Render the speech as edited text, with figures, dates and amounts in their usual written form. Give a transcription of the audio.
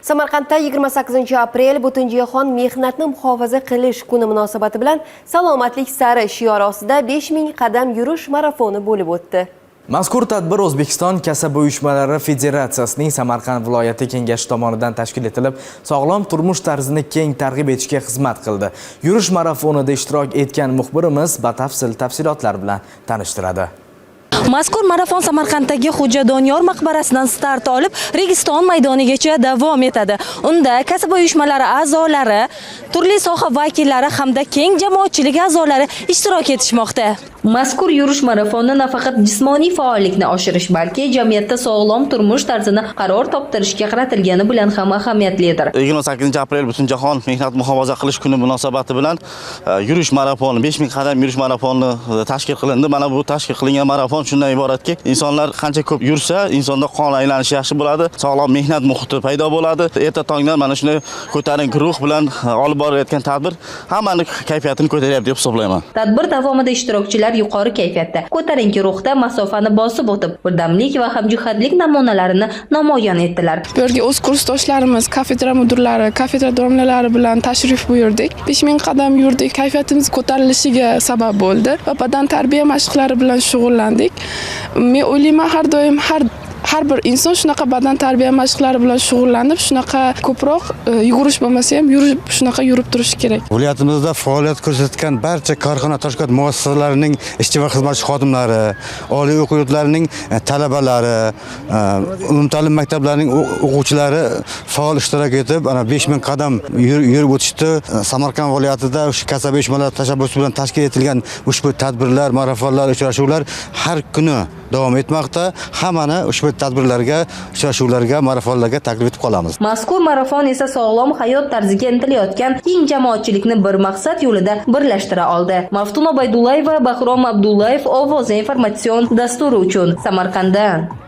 Samarqandda 28 aprel Butunjahon mehnatni muhofaza qilish kuni munosabati bilan "Salomatlik sari" shiori ostida 5000 qadam yurish marafoni bo'lib o'tdi. Mazkur tadbir O'zbekiston Kasaba uyushmalari federatsiyasining Samarqand viloyati kengashi tomonidan tashkil etilib, sog'lom turmush tarzini keng targ'ib etishga xizmat qildi. Yurish marafonida ishtirok etgan muxbirimiz batafsil tafsilotlar bilan tanishtiradi. Mazkur marafon Samarqanddagi Xo'ja Doniyor maqbarasidan start olib, Registon maydonigacha davom etadi. Unda kasaba uyushmalari a'zolari, turli soha vakillari hamda keng jamoatchilik a'zolari ishtirok etishmoqda. Mazkur yurish marafoni nafaqat jismoniy faollikni oshirish, balki jamiyatda sog'lom turmush tarzini qaror toptirishga qaratilgani bilan ham ahamiyatlidir. 28 aprel Butunjahon mehnat muhofaza qilish kuni munosabati bilan yurish marafoni, 5000 qadam yurish marafoni tashkil qilindi. Mana bu tashkil qilingan marafon shundan iboratki, insonlar qancha ko'p yursa, insonda qon aylanishi yaxshi bo'ladi, sog'lom mehnat muhiti paydo bo'ladi. Erta tongdan mana shunday ko'tarinki ruh bilan olib borilayotgan tadbir hammani kayfiyatini ko'taryapti deb hisoblayman. Tadbir davomida ishtirokchilar yuqori kayfiyatda, ko'tarinki ruhda masofani bosib o'tib, birdamlik va hamjihatlik namunalarini namoyon etdilar. Bu yerga o'z kursdoshlarimiz, kafedra mudirlari, kafedra domlalari bilan tashrif buyurdik. 5000 qadam yurdik, kayfiyatimiz ko'tarilishiga sabab bo'ldi va badan tarbiya mashqlari bilan shug'ullandik. Men o'ylayman, har doim har bir inson shunaqa badan tarbiya mashqlari bilan shug'ullanib, shunaqa ko'proq yugurish bo'lmasa ham yurib, shunaqa yurib turish kerak. Viloyatimizda faoliyat ko'rsatgan barcha korxona, tashkilot, muassasalarining ishchi va xizmatchi xodimlari, oliy o'quv yurtlarining talabalari, umumta'lim maktablarining o'quvchilari faol ishtirok etib, ana 5000 qadam yurib o'tishdi. Samarqand viloyatida shu kasaba uyushmalari tashabbusi bilan tashkil etilgan ushbu tadbirlar, marafonlar, uchrashuvlar har kuni davom etmoqda. Hammani ushbu tadbirlarga, uchrashuvlarga, marafonlarga taklif etib qolamiz. Mazkur marafon esa sog'lom hayot tarziga intilayotgan keng jamoatchilikni bir maqsad yo'lida birlashtira oldi. Maftuna Baydullayeva, Bahrom Abdullayev, Ovoza informatsion dasturi uchun Samarqanddan.